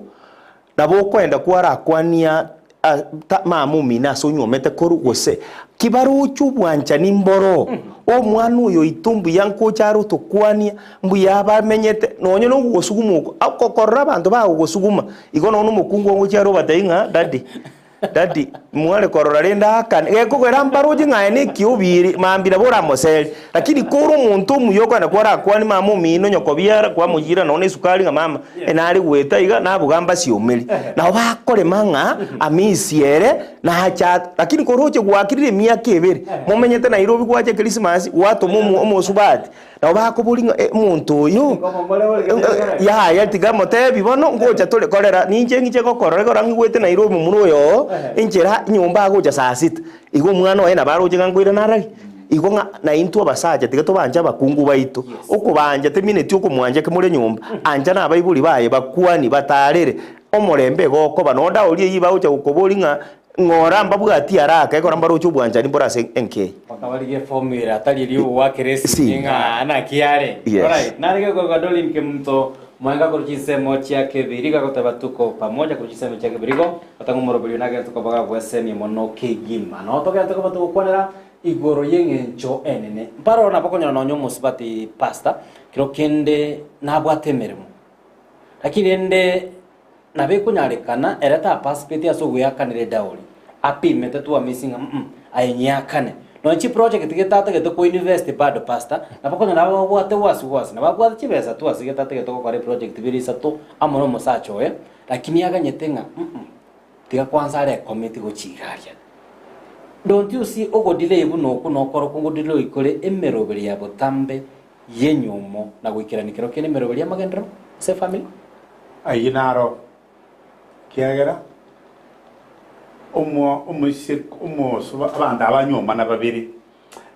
Nabo okoenda kwarakwania mama omino ase onyuomete korwa, gose ki baroche obwanchani mboro, omwana oyo oito mbuya nkocha are otokwanie, mbuya abamenyete, nonye na ogogosuguma oko, okorora abanto bagogosuguma, igo nonya omokungu ogochia are obatebie ng'a daddy, daddy mware korora rende aakane, gekogera mbaroche ng'a aye na ekiobiri, mambia nabo oramoseri. Lakini kore omonto omuya okoenda kwarakwanie mama omino nyokobiara kwamoyira nonya na esukari ng'a mama, Nare goeta iga naboga mbasiomeri. Nabo bakorema ng'a amisi ere nacha lakini koroche gwakirire emiaka ebere momenyete Nairobi gwacha Christmas gwatoma omo omosubati nabo bakoboria ng'a omonto oyo yaya tiga motebi bono ngocha tore korera ninche ng'iche gokorora ekero ang'igwete Nairobi momura oyo oo enchera nyomba agocha saa sita igo omwana oye nabo aroche ng'a nkoirana arari. Igo ng'a naintwe abasacha tiga tobanche abakungu baito. Okobancha temineti okomwancha ekemore nyomba, ancha na abaibori baye bakwani batarere omorembe igo okoba. Nonye daoria eyio bagocha gokoboria ng'a ng'ora mbabwati haraka ekero mbaroche obwanchani mbore ase enka eye. Bakabarigia efomu ere atari eria ogoakera esimi Esimi. ng'a naki are. Yes. Alright, narenge koigwa Doreen Kemunto. Mwenga korwa chinsemo chia kebirigo agoteba tuko pamoja korwa chinsemo chia kebirigo, otang'e omoroberi one agente koba gagwesemia mono kegima. Noo togente koba togokwanera igoro y'eng'encho enene. Mparoro nabo okonyora nonya omosubati pastor, kero kende nabwate emeremo. Lakini rende nabo ekonyarekana ere tapasipeti ase ogoeakanera edaori, apimete twamisi ng'a mm aye nyeakane. Nonya chiproject gete atagete koinvest bado pastor, nabo okonyora ababwate wasi wasi, nabo abwate chibesa tu ase gete atagete gokora eproject bire isato amo na omosacha oye, lakini aganyete ng'a mm tiga kwanza are commit gochia iga aria. Don't you see ogodelay buna okwo nokorokwo ngodelay kore emeroberi ya botambe y'enyiomo na goikerania kero kende emeroberi y'amagenderero ase efamiri. Ayio naro, ekiagera omo omoiseke omosoba abanto aba nyuomana babere,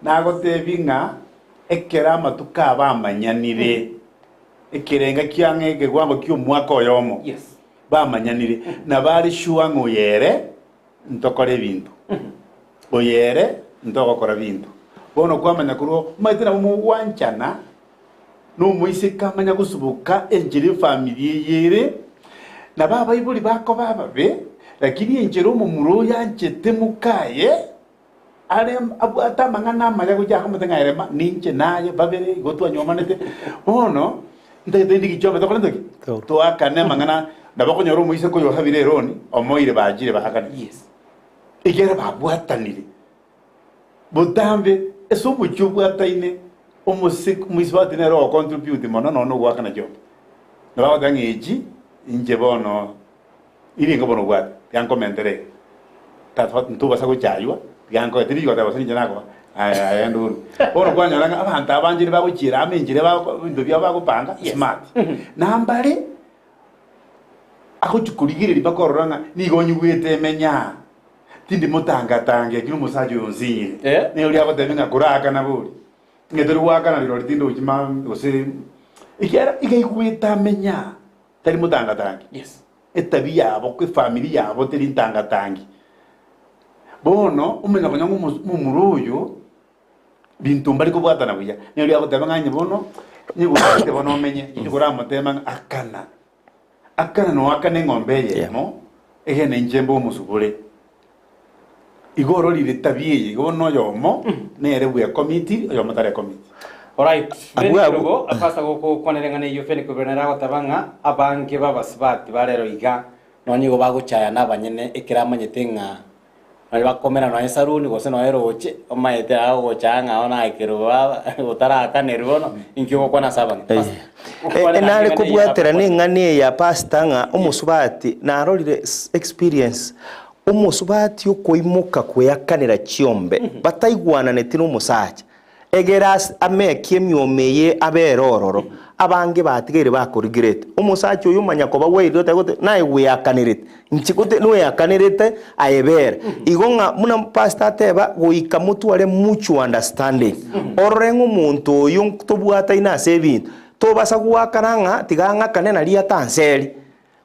nagotebi ng'a ekero amatuko abo amanyanire, ekerenga kiang'e ekewango ki'omwaka oyomo, Yes. bamanyanire, nabo are sure ng'a oyo ere ntokore ebinto, oyo ere ntogokora binto. Bono kwamanya korwa omanyete nabo mogwanchana na omoiseke amanya gosuboka enchera efamiri eye ere, nabo abaibori bakoba ababe, lakini enchera omomura oyo anchete mokaye, are abwate amang'ana amaya gochia akomotebia ng'a ere ma ninche naye babere igo twanyomanete. Bono, ntagete ndigi chiombe tokore ntoki? Toakane amang'ana, nabo okonyora omoiseke oyo osabire eroni, omoire bachire baakane. Yes. Ekiagera babwatanire. Botambe, ase omochie obwataine, omosik omoisibati nere ogocontribute mono nonya ogoakana chiombe. Nabo agoteba ng'a echi, inche bono Nigo bono obwate, tiga nkomentere iga, tata ntobasa gochaywa, tiga nkoe, tindi goteba gose ninche nakoa, aya aya nduru. Bono kwanyora ng'a abanto abanchire bagochiera amo enchera bako ebinto biabo bagopanga smart. Nambare agochi korigereria mpaka orora ng'a nigo onyigwete emenya, tindi motangatanga ekio omosacha oyo onsinyire. Eh. Nigo oria agotebia ng'a koraakana bori, ng'a tori goakana rirorio tindi gochia gose ekiagera iga aigwete amenya. Tari motangatangi. Yes. Etabi yabo, efamiri yabo teri ntangatangi. Bono omanya konya ng'a omo- omomura oyo binto mbari kobwatana buya, nere agoteba ng'a onye bono nigo bono omenye, nigo oramotema ng'a akana, akana noakane eng'ombe eyemo, egene inche mbe omosubure. Igo ororire etabi eye, igo bono oyomo nere bwekomiti, oyomo tarekomiti. Alright, Abwo Fenny abwo. Kerubo, Pastor gokokwanera eng'ana eyio Fenny Kerubo nere agoteba ng'a abange b'abasubati ba rero iga nonye igo bagochaya nabanyene ekero amanyete ng'a nonye bakomera nonye esaruni gose nonye roche omanyete agogochaya ng'a bono aye Kerubo baba otarakanerwa bono inki ogokwana ase abanto. Pastor, gokwanera Nare eng'ana eyio kobwaterana abakwana. eng'ana eye ya pastor ng'a omosubati narorire experience omosubati okoimoka kweakanera chiombe bataigwananeti nomosacha Egere ase amekia emioma eye abere ororo, abange batigaire bakorigerete. Omosacha oyo omanya koba bwairire oteba gose naye gweakanerete, inche gote noeakanerete aye bera. Igo ng'a buna pastor ateba goika motware mutual understanding, orore ng'a omonto oyo tobwataine ase ebinto, tobasa goakana ng'a tiga ang'akane naria atanseri.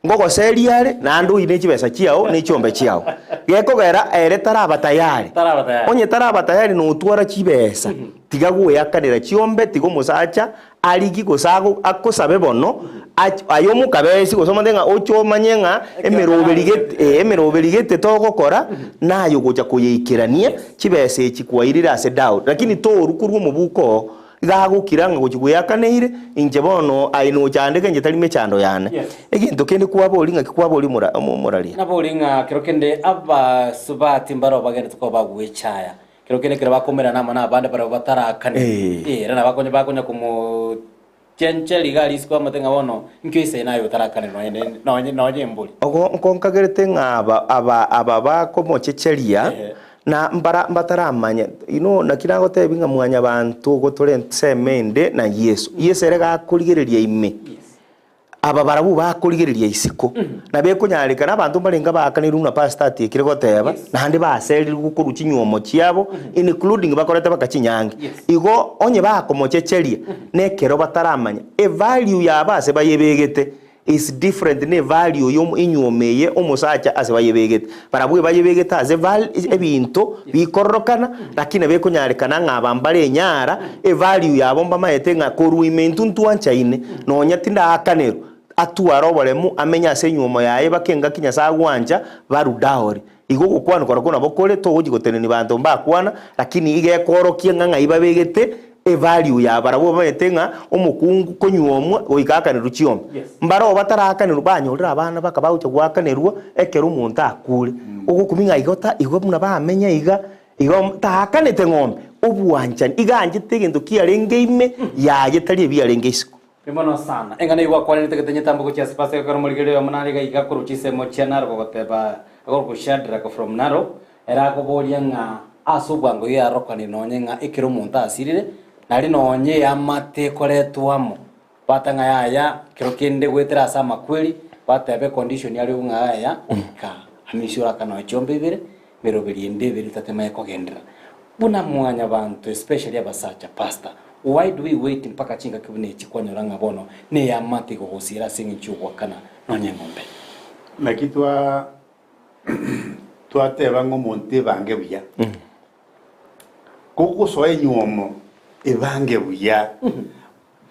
Ngogoseria are, naende oine chibesa chiao ne chiombe chiao. Gekogera ere taraba tayari. Taraba tayari. Onye taraba tayari notwara chibesa, tiga goeakanera chiombe, tiga omosacha arigie gose ago akosabe bono, ach aye omokabesi gose omonto ng'a oche omanye ng'a emeroberi gete eh emeroberi gete togokora, naye ogocha koyeikerania chibesa echi kwairire ase dowry. Lakini torwa korwa omobuko oo. Iga agokira ng'a gochia gweakaneire, inche bono aye nochandeke inche tari mechando yane. Yes. Egento kende kwaboria ng'aki kwaboria omora omoraria? Nabori ng'a kero kende abasubati mbaro bagenderete koba bagwechaya, kero kende ekero bakomerana amo nabande barabwo batarakane, Eh. eh, ere nabo akonya bakonya komochencheria iga risiko amate ng'a bono inki oisaine aye otarakane nonye ne nonye nonye embori. Ogo nkonkagerete ng'a aba aba aba bakomochecheria Ehe. Na mbara mbataramanya, you know, naki nagotebi ng'a mwanyabanto gotore ensemo ende na Yeso. Yeso ere gakorigereria ime, aba barabwo bakorigereria isiko. Nabo ekonyarekana abanto mbarenge abaakanirwe buna pastor atiekire goteba, naende baserirwe korwa chinywomo chiabo, including bakorete baka chinyangi. Igo onye bakomochecheria, nekero bataramanya, evalue yabo ase bayebegete, is different ne value yo enyuomo eye omosacha ase bayebegete. Barabwo ebayebegete ase val ebinto bikororokana lakini nabo ekonyarekana ng'a aba mbare enyara, evalue yabo mbamaete ng'a korwa ime intwe ntwanchaine nonya tindaakanerwa. Atware oboremu, amenye ase enyuomo yaye baka engaki Nyasae agwancha, barue dowry. Igo ogokwana korokwo nabo kore, togochia gotenenia banto mbakwana, lakini iga ekoorokia ng'a ng'ai babegete evalue yabo. Barabwo bamanyete ng'a omokungu konyuomwa goika akanerwe chiombe. Mbaroo batarakanerwa banyorire abana baka bagochia goakanerwa ekero omonto akure. Ogokumia ng'a igo ta igo buna bamenya iga, igo taakanete ng'ombe, obwanchani, iga anchete egento kiarenge ime yaye tari ebiarenge isiko. Mono sana. Eng'ana eyio gwakwanerete gete nyetambe gochia ase Pasaka ekero omorigereria oyomo nare iga iga korwa chinsemo chia Narok ogoteba akorokwa Shadrack from Narok, ere akoboria ng'a ase obwango iga yarokanire nonye ng'a ekero omonto asirire, nari nonye eamate ekoretwa amo, batang'a yaya kero kende goetera ase amakweri, bateba econdition yarigwe ng'a yaya goika amisia oraka nonya chiombe ibere, Emeroberi ende ebere tatemanye kogenderera buna mwanyabanto especially abasacha pastor why do we wait mpaka chingaki buna echi kwanyora ng'a bono neyamate igogosiera ase eng'encho yogoakana nonya eng'ombe. Naki twa twateba ng'a omonto ebange buya. Kogosoa enywomo ebange buya,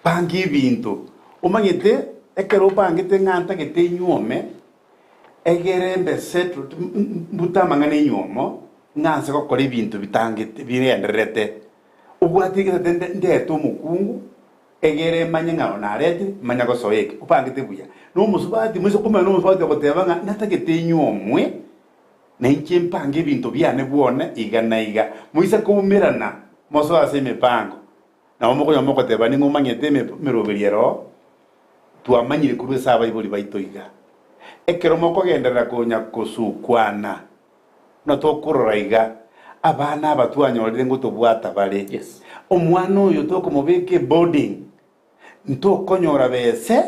banga ebinto. Omanyete ekero obangete ng'a ntagete enyuome, Egere mbe settled, mbute amang'ana enywomo, ng'a nse gokora ebinto bitangete bigendererete. Obwate egesate nde ndete omokungu, egere manye ng'a naretire, manya gosoa eke, obangete buya. Na omosubati, moise komanya na omosubati ogoteba ng'a natagete enyuomwe, na inche mpange ebinto biane bwone iga na iga. Moise koumerana, mosoe ase emepango, nabo mokonyora mogoteba ning'o omanyete emeroberi ere oo, Twamanyire korwa ase abaibori baito iga, ekero mokogenderera konya kosukwana, buna tokorora iga, abana aba twanyorire ngotobwata bare. Omwana oyo tokomobeka eboarding, ntokonyora bese,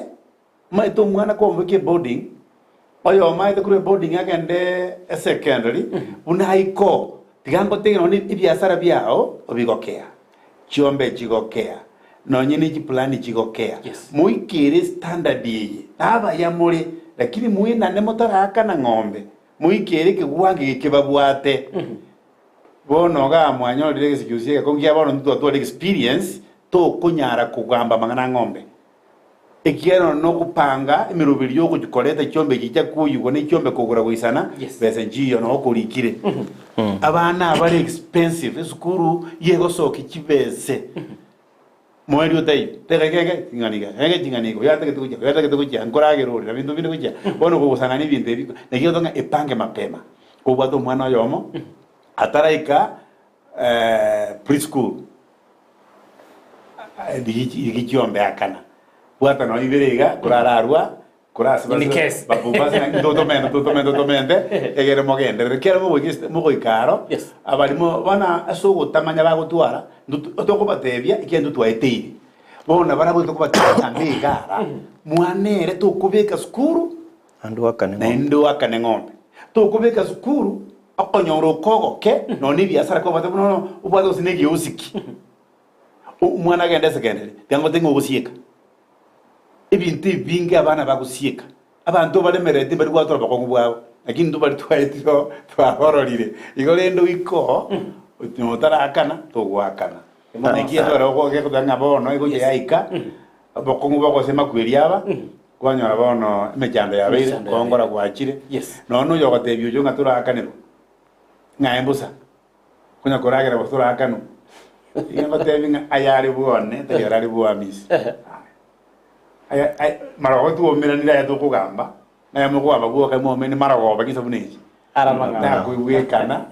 omanyete omwana kwamobeka eboarding, oyomo aete korwa eboarding agende esecondary, buna aiko, tiga ngotebie nonye ebiasara biao obigokea. Chiombe chigokea, nonye ne chiplani chigokea. Moikere estandard eye, nabaya more, lakini moenane motaraakana ng'ombe, moikere ekegwango eke kebabwate. Bono igaa mwanyorire egesigeusi egekong'u kia bono intwe twatware experience, tokonyara kogamba amang'ana a ng'ombe. Ekiagera nonya nokopanga emeroberi y'ogochia koreta chiombe echi chiakoyigwa ne chiombe kogora goisana, besa nchiiyo noo okorikire. Abana abare expensive, esukuru yegosokia chibese. Moerio otaiyo, tega iga iga ching'ana iga, iga ching'ana iga, oyo atagete gochia, oyo atagete gochia, nkoragera ore, na binto binde gochia. Bono kogosang'ana ebinto ebi, naki egoteba ng'a epange mapema. Kobwate omwana oyomo, ataraika preschool, Rigia chiombe akana. Bwata nonya ibere iga korararwa korase In case. totomente totomente totomente egere mogenderere kero mogoika ase mogoika aro Yes. abarimo bono ase ogotamanya bagotwara ntotu tokobatebia ekiagera intwe twaeteire. Bono barabwo tokobatebia ng'a mbe iga ara mwana ere tokobeka sukuru Naende oakane ng'ombe. Naende oakane ng'ombe. Tokobeka sukuru, okonyora okogoke, nonya na ebiasara kwabwate buna bono obwate gose na egeosiki. Omwana agende esekendari, tiga ngote ng'a ogosieka. Ebinto ebinge abana bagosieka, abanto baremerereti mbari gwatora obokong'u bwabo, lakini intwe baria twaetire oo twabororire. Igo rende oike oo, nonya otarakana, togoakana. Naki ekero ogoteba ng'a bono egochia yaika, Obokong'u bogose makweri aba, kwanyora bono emechando yabeire, Emechando koongora yabeire. gwachire. Yes. Nonya noyo ogotebia oyo ng'a toraakanerwa, ng'a embosa, konya koragera bosa toraakanwa. Iga ngotebi ng'a ayare bwone, tari arare bw'amisi. Aya ay marogoba twaumeranire aya tokogamba, naye mokogamba bwoka mwaumene marogoba chinsa buna echi. Ara amang'ana. Nakoigwekana.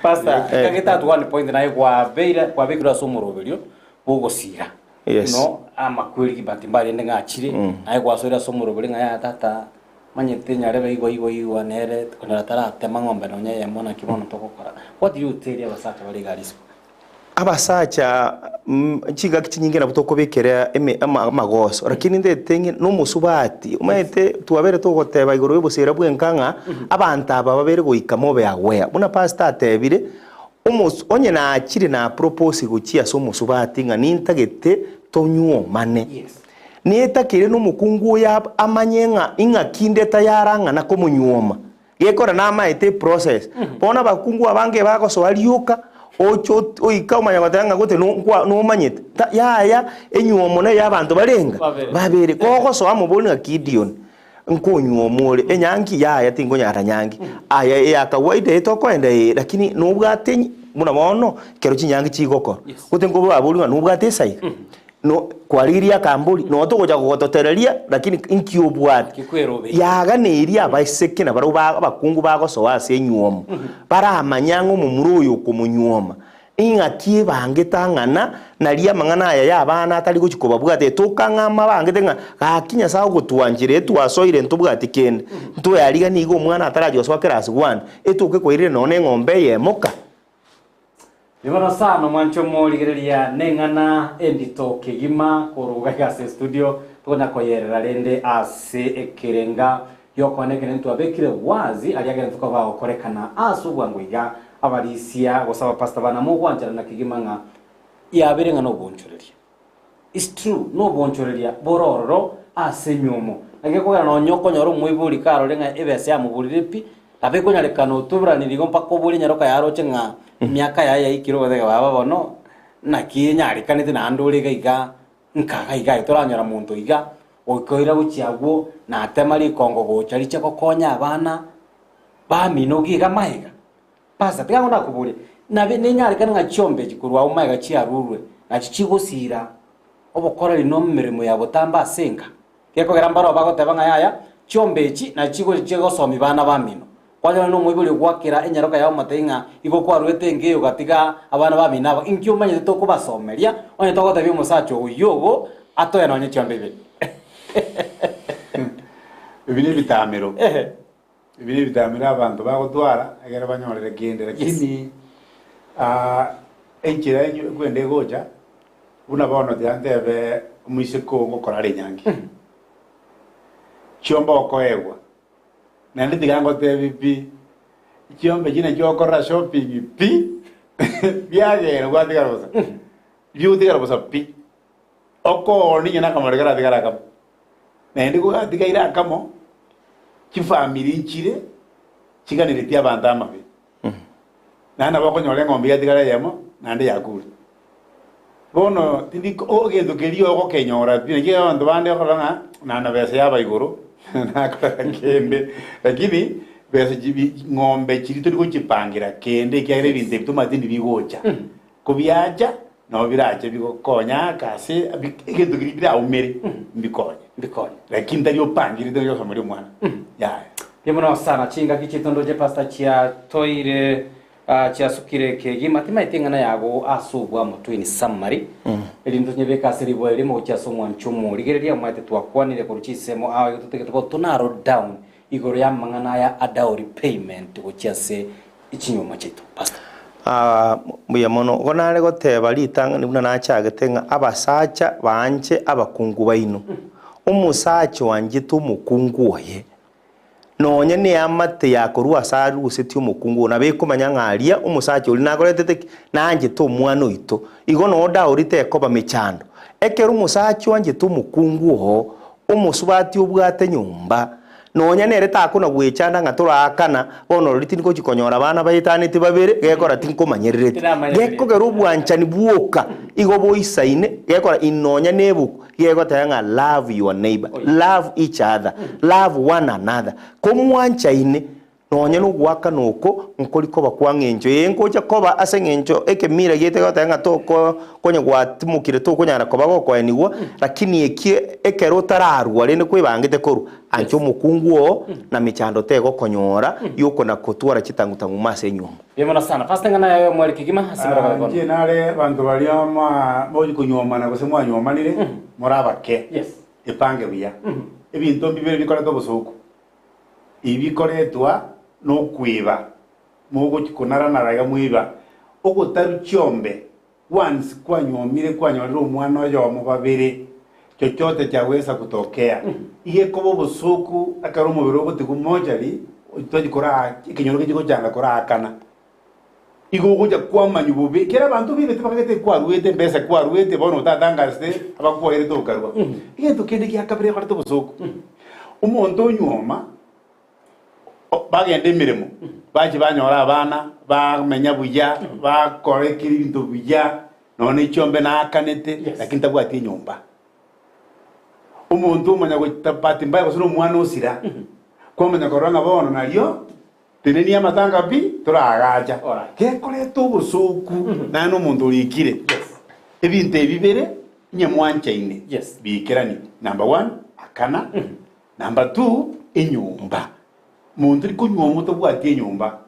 Pastor, kagete at one point naye kwabeire kwabekirwe ase omoroberio bw'ogosira. Yes. No amakweri but mbarende ng'a achire, naye gwasoire ase omoroberio ng'a yaya tata manyete nyarebe igo igo igo nere konyora taratema ng'ombe nonya eyemo naki bono togokora. What do you tell abasacha bare iga risiko? Abasacha chingaki chinyinge nabo tokobekera eme ama amagoso, lakini ntete ng'e na omosubati, omanyete twabere togoteba igoro ya obosera bwenka ng'a abanto aba babere goika mobe aware. Buna pastor atebire, omos onye nachire na propose gochia ase omosubati ng'a nintagete tonyuomane, netakire na omokungu oyo ab amanye ng'a ing'aki nde tayara ng'a nakomonyuoma. Gekora namaete eprocess. Bono abakungu abange bagosoa rioka, Oche ot- oika omanye goteba ng'a gote no nkwa nomanyete. Ta yaya enywomo na eya abanto barenga? Babere. Babere. Kogosoa mobori ng'a Gideon, nkonyuoma ore, enyangi yaya tinkonyara nyangi. Aya eya kawaida eye tokoenda eye, lakini nobwate enyi buna bono, ekero chinyangi chigokora, Yes. gote nkobabori ng'a nobwate esaiga, no kwarigirie akambori, noo togocha gogototereria lakini inki obwate. Naki kwerobeire. Yaganeiri abaiseke na barabwo ba abakungu bagosoa ase enywomo, baramanye ang'e omomura oyo okomonyuoma, ing'aki ebangete ang'ana, naria amang'ana aya y'abana atari gochia kobabwata, etoka ng'a amabangete ng'a gaki Nyasae ogotwanchera etwasoire ntobwati kende, ntoyariganie iga omwana atarachia gosoa class one, etoke kwairire nonya na eng'ombe eyemo ka. Ribono sana omwancho omorigereria neng'ana endito kegima korwa iga ase estudio tokonya koyerera rende ase ekerenga giokoana ekere ntwabekire wazi aria ekere tokoba gokorekana ase obwango iga abarisia gose abapastor bana mogwancherana kegima ng'a yabere ng'a nobonchoreria. It's true, nobonchoreria bore ororo ase enywomo. Naki gekogera nonya okonyora omoibori karore ng'a ebesa yamoborire pi, nabo ekonyarekana otoberanirie igo mpaka oborie nyaroka yaroche ng'a emiaka yaye yaikire ogoteba baba bono naki enyarekanete naende ore iga iga nkaga iga aye toranyora monto iga, goika gochia abwo natema rikongo gocha riche gokonya abana bamino iga magega. Pastor, tiga ang'o nakoborie, nabe nenyarekane ng'a chiombe echi korwa agwo magega chiarurwe, nachi chigosiira obokoreri na emeremo ya botambe ase enka? Gekogera mbaroo bagoteba ng'a yaya, chiombe echi nachi chigocha chigosomia bana bamino. Kwanyora nomoibori ogoakera enyaroka yao omotebie ng'a igo kwaruete enka eye ogatiga abana bamino aba, inki omanyete tokobasomeria onye togotebia omosacha oyio ogo atoe nonye chiombe ibere? Ebi nebitamero. Ehe. Ebi nebitamero abanto bagotwara ekero banyorire kende, lakini enchera ekwenda egocha, buna bono tiga ntebe omoiseke oo ngokora are enyangi, chiombe okoegwa, naende tiga ngotebi pi, chiombe echi nachio ogokorera shopping pi, biagera gwatigara bosa, biotigara bosa pi, okooni onye na akamori karatigare akamo. Naende gogatigaire akamo, chifamiri nchire chiganeretie abanto amabe. Naende nabo okonyora eng'ombe yatigara eyemo, naende yakure. Bono tindi egento keria ogokenyora pi, naki abanto bande okorora ng'a nana besa yaba igoro, nakora kende, lakini besa chibi ng'ombe chiria tori gochipangira kende ekiagera ebinto ebi tomanyeti ndi bigocha. Kobiacha, nabo birache bigokonya aka ase egento keria biraumere mbikonye. Mbikonye. Lakini tari opangirete nari osomeria omwana. Yaya. Mbuya mono sana chingaki chiaito ndoche pastor chiatoire ah, chiasukire kegima timaeti eng'ana yago ase obwamo in summary erinde tonyebeke ase riboa erimo gochia ase omwancho omorigereria omanyete twakwanire korwa chinsemo ao igo totagete go to narrow down Igoro y'amang'ana aya a dowry payment gochia ase chinyomba chiaito. Pastor. Aa, mbuya mono. Igo nare goteba ritang'ani buna nachagete ng'a abasacha baanche abakungu baino. Omosacha oanchete omokungu oye, nonye neamate yakorwa ase arusetie omokungu oyo, nabo ekomanya ng'a aria omosacha oria nakoretete ki? Naanchete omwana oito. Igo noo dowry tekoba mechando. Ekero omosacha oanchete omokungu oo, Omosubati obwate nyomba, nonya nere takona gwechanda ng'a toraakana, bono rori tindi gochia konyora abana baetaneti babere, gekora tinkomanyerereti. Gekogera obwanchani bwoka igo boisaine, gekora in nonya na ebuku, gegoteba ng'a love your neighbor, love each other, love one another. Komwanchaine, Nonya nogoakana oko nkori koba kwa ng'encho eye ngocha koba ase eng'encho ekemira giaito gegoteba ng'a toko konya gwatimokire tokonyara koba gokoenigwa, lakini eki ekero otararwa rende kwebangete korwa, ancha omokungu oo na mechando tegokonyora yokona kotwara chitang'utang'uma ase enyomba. Mbuya mono sana. Pastor eng'ana yaye omweri kegima ase emerobaro bono. Inche nare abanto baria mwa mochi konyuomana gose mwanyuomanire, more abake, Yes. epange buya. Ebinto mbibere bikorete obosooku. Ebi bikoretwa nokweba, mogochia konara-nara iga mweba, ogotaru chiombe, once kwanyuomire kwanyorire omwana oyomo babere, chochote chaweza kutokea. Iga ekoba obosoku ekero omobere ogotigwa mochari, tochi koraa ekenyoro kechi gochanda koraakana. Igo ogocha kwamanywa bobe, kera abanto bebete bakagete kwaruete embesa kwaruete bono otatangasete abakwairete okarua. Egento kende gia kabere ekorete obosooku, omonto onyuoma o- bagenda emeremo. Bachi banyora abana, bamenya buya, bakora ekeri ebinto buya, nonya ne chiombe naakanete, lakini tabwati enyomba. Omonto omanya gocha bahati mbaya gose na omwana osira, kwamanya korora ng'a bono nario tenenia amatanga pi, toraagacha. Gekoreta obosooku naende omonto orikire ebinto ebi bire onye mwanchaine biikeranie. Number one, akana. Number two, enyomba. Monto rikonywa omote obwatie enyomba,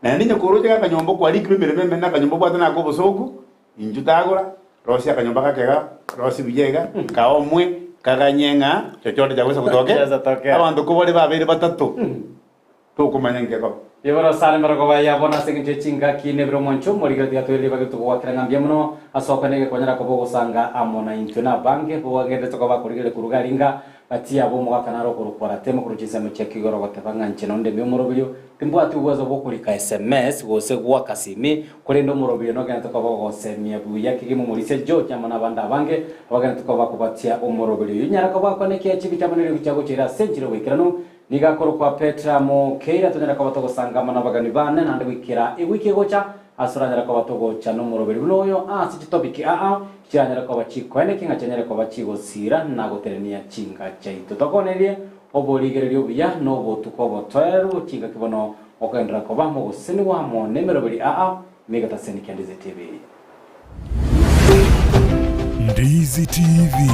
naende onye koroche gakanyomba okwarikirwe emeremo emenene akanyomba obwate nako obosoku, inchuo tagora, rosia akanyomba gake iga, rosia buya iga, kaomwe, kaganye ng'a chochote chiagocha gotoke, abanto kobare babeire batato, tokomanya nki gekoba. Igoro asare marogoba aya bono ase engencho ye chingaki na ebire omwancho omorigere tiga toire ribaga togwakera ng'a mbuya mono ase okwe negekonyera koba ogosanga amo naintwe na abange bogenderete koba bakorigereria korwa iga ringa Gati yabo omogaka nare okorokwa Ratemo korwa chinsemo chia Kigoro ogoteba ng'a inche nonde omoroberio, timbwati obweso bw'okorika sms gose goaka simi, korende omoroberio nogenderete koba ogosemia buya kegima omorisia George amo nabande abange abagenderete koba bakobatia omoroberio oyio. Nyara koba akwane ekiagera chibi chiabo nerio chiagocha ere ase enchera y'oboikeranu. Nigo akorokwa Petra Mokeira tonyare koba togosanga amo nabagani bane naende goikera ewiki egocha ase oranyare koba togocha nomoroberi buna oyo ase chitopic aa chiranyare koba chikoeneki ng'a chianyare koba chigosira na goterenia chinga chiaito. Tokoonerie oborigereria obuya na obotuko obotoereru chingaki bono okogenderera koba mogosesenigwa amo nemeroberi aa megetaseni kia Ndizi TV. Ndizi TV.